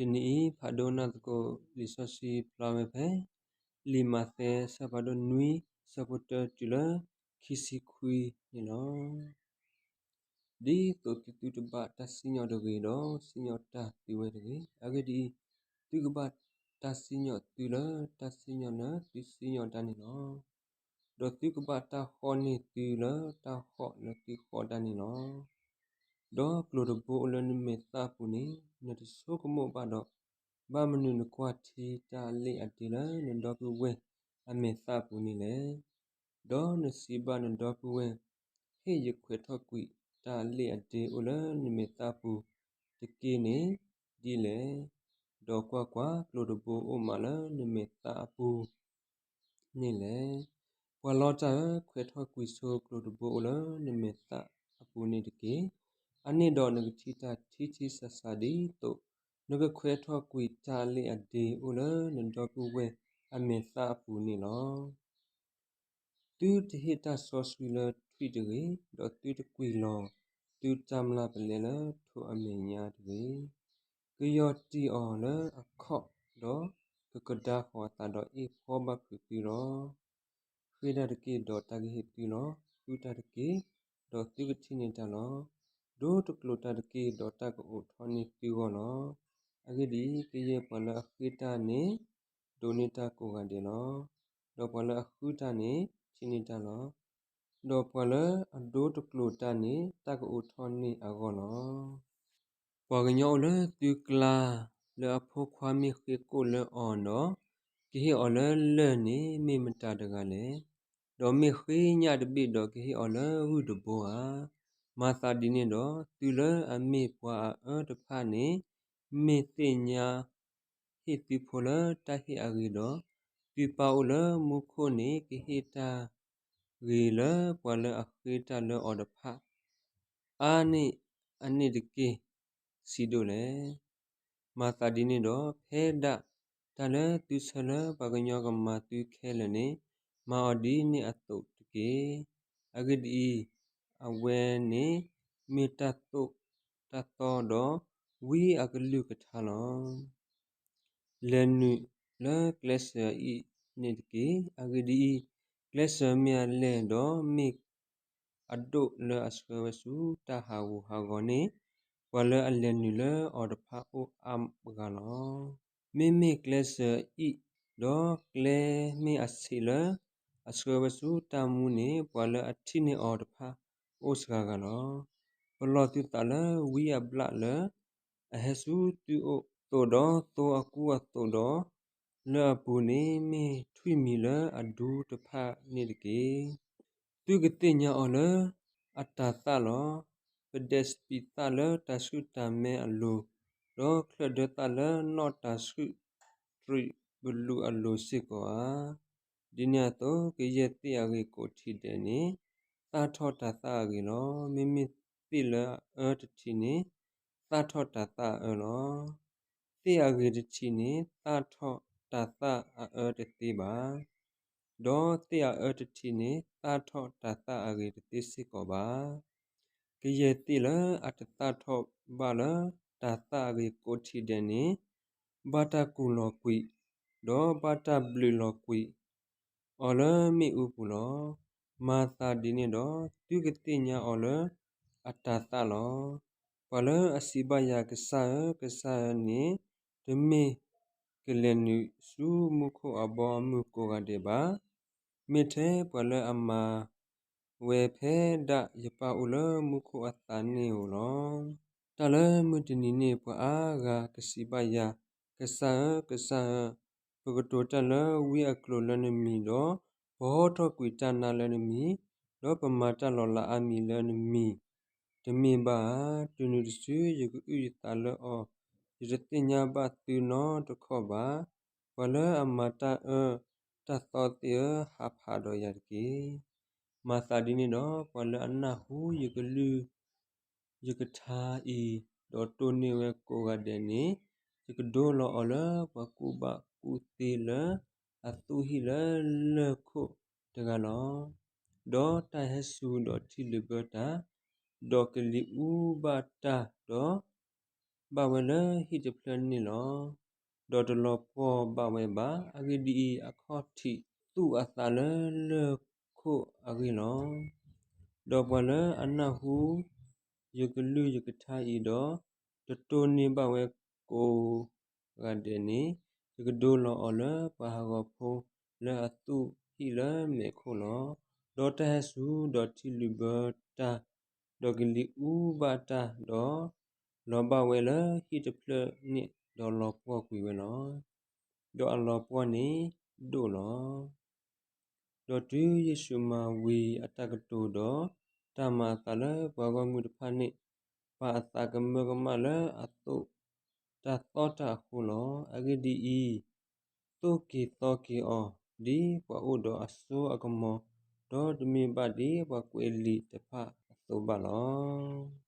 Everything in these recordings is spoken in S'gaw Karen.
တနံၤအံၤ ဖးဒိၣ်နၢ်သကိးလံာ်စီဆှံဖျါဝဲဖဲ လံာ်မးသဲ အဆၢဖးဒိၣ်နွံ အဆၢဖိတၢတုၤလၢခံဆံခွံန့ၣ်လီၤ. ဒ်သိးသုသုတဘၣ်တၢ်စံၣ်ညီၣ်တဂ့ၤဒီး စံၣ်ညီၣ်တၢ်သုဝဲတဂ့ၤ. အဂ့ၢ်ဒ်အံၤ, သုကဘၣ်တၢ်စံၣ်ညီၣ်သုလၢတၢ်စံၣ်ညီၣ်လၢသုစံၣ်ညီၣ်တၢ်န့ၣ်လီၤ. ဒီးသုကဘၣ်တၢ်ဃီၣ်န့ၢ်သုလၢတၢ်ဃီၣ်လၢသုဃီၣ်တၢ်န့ၣ်လီၤ. ဒီးကျိၤတဘိအိၣ်လၢနမဲာ်သၣ်အပူၤန့ၣ် နတဆိကမိၣ်ဘၣ်ဒီး, ဘၣ်မနုၤနကွၢ်ထံတၢ်အလ့ၣ်အဒ့လၢနဒီပုၢ်ဝဲၢ်အမဲာ်သၣ်အပူၤန့ၣ်လဲၣ်. ဒီးနစံးဘၣ်နဒီပုၢ်ဝဲၢ်, ဟ့ၣ်ယခွဲးထီၣ်ကွံာ်တၢ်အလ့ၣ်အဒ့အိၣ်လၢနမဲာ်သၣ်အပူၤတက့ၢ်န့ၣ်ဒ်လဲၣ်. ဒီးကွၢ်ကွၢ်, ကျိၤတဘိအိၣ်မးလၢနမဲာ်သၣ်အပူၤ န့ၣ်လဲၣ်. ပှၤလီတၢ်ဧၢ, ခွဲးထီၣ်ကွံာ်ဆိကျိၤတဘိအိၣ်လၢနမဲာ်သၣ်အပူၤန့ၣ်တက့ၢ်. အန့ၣ်ဒီးနကထံၣ်တၢ်ထံထံဆးဆးဒ်သိးနကခွဲးထီၣ်ကွံာ်တၢ်အလ့ၣ်အဒ့အိၣ်လၢနဒီပုၢ်ဝဲၢ်အမဲာ်သၣ်အပူၤန့ၣ်လီၤ. သုတဟ့ၣ်တၢ်စီဆှံလၢထွံၣ်တဂ့ၤ, ဒီးသုတကွံာ်လီၤသုတၢ်မျၢ်ပလဲလၢထိးအမဲာ်ညါတဂ့ၤ. ကယီၢ်တံၢ်အီၤလၢအခီၣ်, ဒီးကကဒါဃီၤအသးဒီးအ့ၣ်ဖှီဘၣ်ဖုးသုလီၤ. ဃ့တၢ်တက့ၢ်, ဒီးတၢ်ကဟ့ၣ်သုလီၤ. ဃုတၢ်တက့ၢ်, ဒီးသုကထံၣ်န့ၢ်တၢ်လီၤ. ဒိတကျိၤတၢ်တက့ၢ်, ဒီးတၢ်ကအိးထီၣ်န့ၢ်သုဂီၢ်လီၤ. အဂ့ၢ်ဒ်အံၤ, ကယဲၢ်ပှၤလၢအဃ့တၢ်န့ၣ် ဒိးန့ၢ်တၢ်ကိးဂၤဒဲးလီၤ. ဒီးပှၤလၢအဃုတၢ်န့ၣ် ထံၣ်န့ၢ်တၢ်လီၤ. ဒီးပှၤလၢအဒိတကျိၤတၢ်န့ၣ် တၢ်ကအိးထီၣ်န့ၢ်အဂီၢ်လီၤ. ပှၤကညီအိၣ်လၢသုကျါ, လၢအဖိခွါမ့ၢ်ဃ့ကိၣ်လၢအီၤဒီး, ကဟ့ၣ်အီၤလၢလၢၢ်န့ၣ် မ့ၢ်မတၤတဂၤလဲၣ်. ဒီးမ့ၢ်ဃ့ညၣ်တဘ့ၣ်ဒီး ကဟ့ၣ်အီၤလၢဂုၢ်တဘိဧါ. မၤသးဒ်န့ၣ်ဒီး, သုလၢအမ့ၢ်ပှၤအအၢတဖၣ်န့ၣ်, မ့ၢ်သ့ၣ်ညါဟ့ၣ်သုဖိလၢတၢ်ဟ့ၣ်အဂ့ၤဒီး, သုပၢ်အိၣ်လၢမူခိၣ်န့ၣ် ကဟ့ၣ်တၢ်ဂ့ၤလၢပှၤလၢအဃ့တၢ်လၢအီၤတဖၣ် အါန့ၢ်အန့ၣ်တက့ၢ်, ဆံးဒိၣ်လဲၣ်. မၤသးဒ်န့ၣ်ဒီး, ဖဲဒၣ်တၢ်လၢသုဆၢလၢပှၤကညီကမၤသုခဲလၢာ်န့ၣ်, မၤအီၤဒ်န့ၣ်အသိးတက့ၢ်. အဂ့ၢ်ဒ်အံၤ, အဝဲန့ၣ်မ့ၢ်တၢ်သိၣ်တၢ်သီဒီး ဝံအကလုၢ်ကထါလီၤ. လဲၤနုာ်လၢကျဲစၢၤအအံၤန့ၣ်တက့ၢ်. အဂ့ၢ်ဒ်အံၤ, ကျဲစၢၤမ့ၢ်အလဲၢ်ဒီး မ့ၢ်အဒိၣ်လၢအဆှၢဝဲဆူတၢ်ဟးဂူာ်ဟးဂီၤန့ၣ်, ပှၤလၢအလဲၤနုာ်လၢအီၤတဖၣ်အိၣ်အါဂၤလီၤ. မ့မ့ၢ်ကျဲစၢၤအအံၤ, ဒီးကျဲမ့ၢ်အဆံးလၢအဆှၢဝဲဆူတၢ်မူန့ၣ်, ပှၤလၢအထံၣ်န့ၢ်အီၤတဖၣ်အိၣ်စှၤဂၤလီၤ. ပလီၢ်သုသးလၢဝံအဘျၣ်လၢအဟဲဆူသုအိၣ်သိးဒီးသိအကူအသိးဒီး, လၢအပူၤန့ၣ်မ့ၢ်ထွံၣ်မံၤလၢအဒူတဖၣ်န့ၣ်တက့ၢ်. သုကသ့ၣ်ညါအီၤလၢအတၤသၣ်လီၤ. ပဒဲးစပံးသၣ်လၢတၤဆှုၣ်တၤမဲအလိၤ, ဒီးချၢၣ်ဒၢသၣ်လၢနီၣ်တၤဆှုၣ်တြံးဘလူးအလိၤစ့ၢ်ကီးဧါ. ဒ်န့ၣ်အသိး, ကယဲၢ်သ့ၣ်အဂ့ၤကိးထံၣ်ဒဲးန့ၣ် သၣ်ထီၣ်တၤသၣ်အဂ့ၤလီၤ. မ့မ့ၢ်သ့ၣ်လၢအအၢတထံးန့ၣ် သၣ်ထီၣ်တၤသၣ်အအၢလီၤ. သ့ၣ်အဂ့ၤတထံးန့ၣ် သၣ်ထီၣ်တၤသၣ်အအၢတသ့ဘၣ်. ဒီးသ့ၣ်အအၢတထံးန့ၣ် သၣ်ထီၣ်တၤသၣ်အဂ့ၤတသ့စ့ၢ်ကီးဘၣ်. ကယဲၢ်သ့ၣ်လၢအတသၣ်ထီၣ်ဘၣ်လၢတၤသၣ်အဂ့ၤကိးထံၣ်ဒဲးန့ၣ် ဘၣ်တၢ်ကူၣ်လီၤကွံာ်, ဒီးဘၣ်တၢ်ဘျုးလီၤကွံာ် အီၤလၢမ့ၣ်အူပူၤလီၤ. မၤသးဒ်န့ၣ်ဒီး သုကသ့ၣ်ညါအီၤလၢအတၤသၣ်လီၤ. ပှၤလၢအစံးဘၣ်ယၤ ကစၢ်ဧၢ, ကစၢ်ဧၢန့ၣ် တမ့ၢ်ကလဲၤနုာ်ဆူမူခိၣ်အဘီအမုၢ်ကိးဂၤဒဲးဘၣ်. မ့ၢ်ထဲပှၤလၢအမၤဝဲဖဲဒၣ်ယပၢ်အိၣ်လၢမူခိၣ်အသးန့ၣ်ဧိၤလီၤ. တၢ်လၢမုၢ်တနံၤန့ၣ် ပှၤအါဂၤကစံးဘၣ်ယၤ, ကစၢ်ဧၢ, ကစၢ်ဧၢ, ပကတိၤတၢ်လၢဝံအကျိၤလၢနမံၤဒီး ပဟီထီၣ်ကွံာ်တၢ်နါလၢနမံၤ, ဒီးပမၤတၢ်လီၤလးအါမံၤလၢနမံၤ, တမ့ၢ်ဘၣ်ဧါ. တုၤနုၤတစု ယကအုၣ်ယသးလၢအီၤ, ယတသ့ၣ်ညါဘၣ်သုနီတခီၣ်ဘၣ်. ပှၤလၢအမၤတၢ်အၢတၢ်သီသ့ၣ်ဧၢ, ဟးဖးဒီးယၤတက့ၢ်. မၤသးဒ်န့ၣ်ဒီး ပှၤလၢအနၢ်ဟူယကလုၢ် ယကထါအံၤ, ဒီးတိၢ်န့ၢ်ဝဲကိးဂၤဒဲးန့ၣ်, ယကဒိလီၤအီၤလၢပှၤကူၣ်ဘၣ်ကူၣ်သ့လၢအသူၣ်ဟံၣ်လၢလၢၢ်ခိၣ်တဂၤလီၤ. ဒီးတၢ်ဟဲစူၤဒီးထံလုာ်ဘၢတၢ်, ဒီးကလံၤအူဘၣ်တၢ်, ဒီး ဘၣ်ဝဲလၢဟံၣ်တဖျၢၣ်န့ၣ်လီၤ. ဒီးတလီၤပှီၢ်ဘၣ်ဝဲဘၣ်. အဂ့ၢ်ဒ်အံၤ, အခီၣ်ထံးသူၣ်အသးလၢလၢၢ်ခိၣ်အဂ့ၢ်လီၤ. ဒီးပှၤလၢအနၢ်ဟူယကလုၢ်ယကထါအံၤဒီး တတိၢ်န့ၢ်ဘၣ်ဝဲကိးဂၤဒဲးန့ၣ်, ယကဒိလီၤအီၤလၢပှၤဟးဂီၤဖိလၢအသူၣ်ဟံၣ်လၢမဲးခိၣ်လီၤ. ဒီးတၢ်ဟဲစူၤဒီးထံလုာ်ဘၢတၢ်, ဒီးကလံၤအူဘၣ်တၢ်, ဒီးလီၤဘၣ်ဝဲလၢဟံၣ်တဖျၢၣ်န့ၣ်, ဒီးလီၤပှီၢ်ကွံာ်ဝဲလီၤ. ဒီးအလီၤပှီၢ်န့ၣ်ဒိၣ်လီၤ. ဒီးတုၤယ့ၣ်ၡူးမၤဝံၤအတၢ်ကတိၤဒီး တၢ်မၤအသးလၢပှၤဂီၢ်မုၢ်တဖၣ်န့ၣ်, ပာ်အသးကမၢကမၣ်လၢအသိးတၢ်သီတၢ်အဃိလီၤ. အဂ့ၢ်ဒ်အံၤ, သိၣ်က့ၤသီက့ၤအီၤ ဒ်ပှၤအိၣ်ဒီးအစိအကမီၤ, ဒီးတမ့ၢ်ဘၣ်ဒ်ပှၤကွဲးလံာ်တဖၣ်အသိးဘၣ်လီၤ.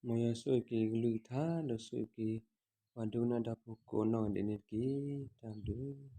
မ်ယွၤဆိၣ်ဂ့ၤက့ၤကလုၢ်ကထါ ဒီးဆိၣ်ဂ့ၤက့ၤ ပှၤဒိကနၣ်တၢ်ဖိကိးနီၢ်ဂၤဒဲးန့ၣ်တက့ၢ်. တၢ်ဘျုး